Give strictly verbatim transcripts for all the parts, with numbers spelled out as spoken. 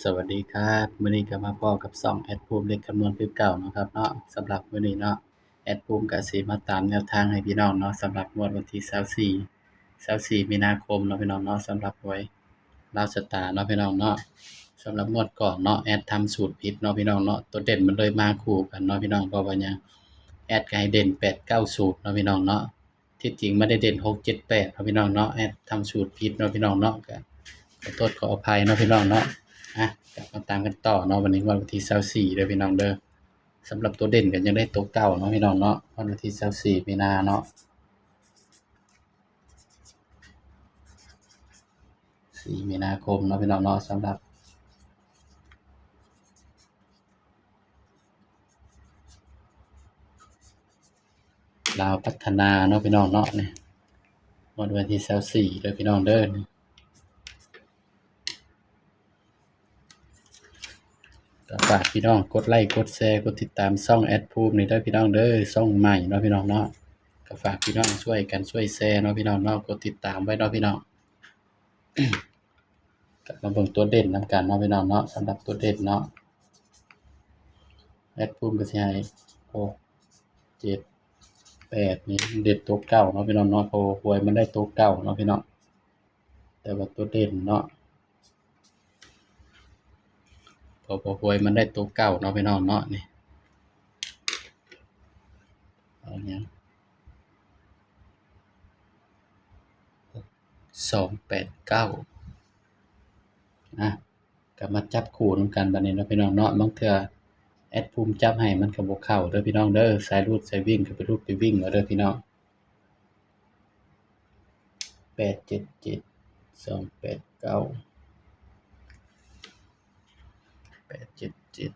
สวัสดีครับ มื้อนี้ก็มาพ้อกับช่องแอดภูมิเลขคำนวณคือเก่าเนาะครับเนาะ สำหรับมื้อนี้เนาะ แอดภูมิก็สิมาตามแนวทางให้พี่น้องเนาะ สำหรับงวดวันที่ซาวสี่ ซาวสี่ มีนาคมเนาะพี่น้องเนาะ สำหรับหวยลาวสตาร์เนาะพี่น้องเนาะ สำหรับงวดก่อนเนาะ แอดทำสูตรผิดเนาะพี่น้องเนาะ ตัวเด่นมันเลยมาคู่กันเนาะพี่น้อง เพราะว่าหยัง แอดก็ให้เด่นแปดเก้าศูนย์เนาะพี่น้องเนาะ ที่จริงมันได้เด่นหกเจ็ดแปดเนาะพี่น้องเนาะ แอดทำสูตรผิดเนาะพี่น้องเนาะ ก็ขอโทษขออภัยเนาะพี่น้องเนาะ อ่ะ กลับมาตามกันต่อเนาะ วันนี้งวดวันที่ซาวสี่เด้อพี่น้องเด้อ สำหรับตัวเด่นก็ยังได้ตัวเก่าเนาะพี่น้องเนาะ งวดวันที่ซาวสี่ มีนาเนาะ สี่ มีนาคมเนาะพี่น้องเนาะ สำหรับ ลาวพัฒนาเนาะพี่น้องเนาะ นี่ งวดวันที่ซาวสี่เด้อพี่น้องเด้อ ก็ฝากพี่น้องกดไลค์กดแชร์กดติดตามช่องแอดภูมินี่เด้อพี่น้องเด้อ ช่องใหม่เนาะพี่น้องเนาะ ก็ฝากพี่น้องช่วยกันช่วยแชร์เนาะพี่น้องเนาะ กดติดตามไว้เนาะพี่น้อง ก็มาเบิ่งตัวเด่นนำกันเนาะพี่น้องเนาะ สำหรับตัวเด่นเนาะ แอดภูมิก็สิให้ หก เจ็ด แปด นี่เด่นตัวเก่าเนาะพี่น้องเนาะ เพราะว่าหวยมันได้ตัวเก่าเนาะพี่น้อง แต่ว่าตัวเด่นเนาะ เพราะว่าหวยมันได้ตัวเก่าเนาะพี่น้องเนาะ นี่ เอาหยัง สองแปดเก้า อ่ะ ก็มาจับคู่นำกันบัดนี้เนาะพี่น้องเนาะ บางเทื่อแอดภูมิจับให้มันก็บ่เข้าเด้อพี่น้องเด้อ สายรูดสายวิ่งก็ไปรูดไปวิ่งเอาเด้อพี่น้อง แปดเจ็ดเจ็ด สองแปดเก้า แปดเจ็ดเจ็ด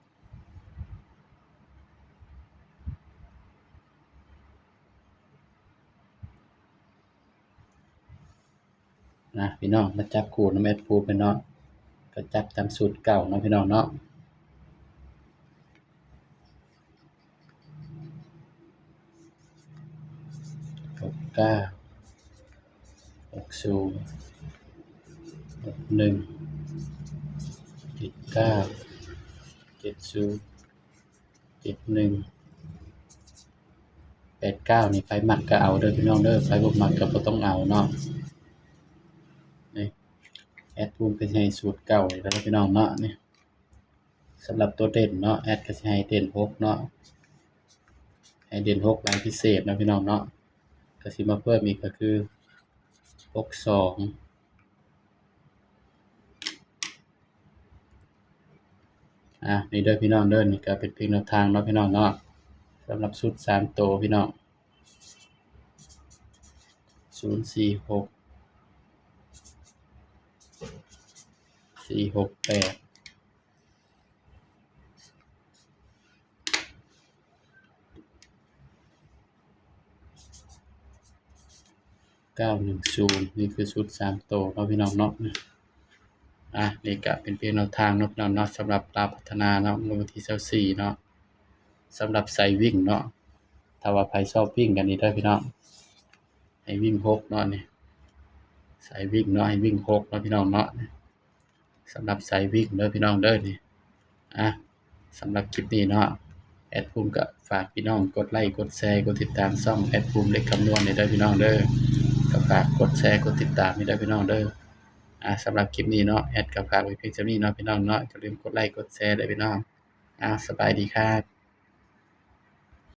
นะพี่น้อง มาจับคู่นำแอดภูมิเนาะ ก็จับตามสูตรเก่าเนาะพี่น้องเนาะ หกเก้า หกศูนย์ หกหนึ่ง เจ็ดเก้า เจ็ดศูนย์ เจ็ดหนึ่ง แปดเก้า นี่ ไผมักก็เอาเด้อพี่น้องเด้อ ไผบ่มักก็บ่ต้องเอาเนาะ นี่ แอดภูมิก็สิให้สูตรเก่าอีกแล้วพี่น้องเนาะ นี่ สำหรับตัวเด่นเนาะ แอดก็สิให้เด่นหกเนาะ ให้เด่นหกลายพิเศษเนาะพี่น้องเนาะ ก็สิมาเพิ่มอีกก็คือ หกสอง อ่ะ นี่เด้อพี่น้องเด้อ นี่ก็เป็นเพียงแนวทางเนาะพี่น้องเนาะ สำหรับชุดสามตัวพี่น้อง ศูนย์สี่หก สี่หกแปด เก้าหนึ่งศูนย์ นี่คือชุดสามตัวเนาะพี่น้องเนาะ อ่ะ นี่ก็เป็นเพียงแนวทางเนาะพี่น้องเนาะ สำหรับลาวพัฒนาเนาะ งวดวันที่ซาวสี่เนาะ สำหรับสายวิ่งเนาะ ถ้าว่าไผชอบวิ่งกันนี่เด้อพี่น้อง ให้วิ่งหกเนาะ นี่ สายวิ่งเนาะ ให้วิ่งหกเนาะพี่น้องเนาะ สำหรับสายวิ่งเด้อพี่น้องเด้อ นี่ อ่ะ สำหรับคลิปนี้เนาะ แอดภูมิก็ฝากพี่น้องกดไลค์กดแชร์กดติดตามช่องแอดภูมิเลขคำนวณนี่เด้อพี่น้องเด้อ ก็ฝากกดแชร์กดติดตามนี่เด้อพี่น้องเด้อ อ่ะ สำหรับคลิปนี้เนาะ แอดก็ฝากไว้เพียงเท่านี้เนาะพี่น้องเนาะ อย่าลืมกดไลค์กดแชร์เด้อพี่น้อง อ่ะ สบายดีครับ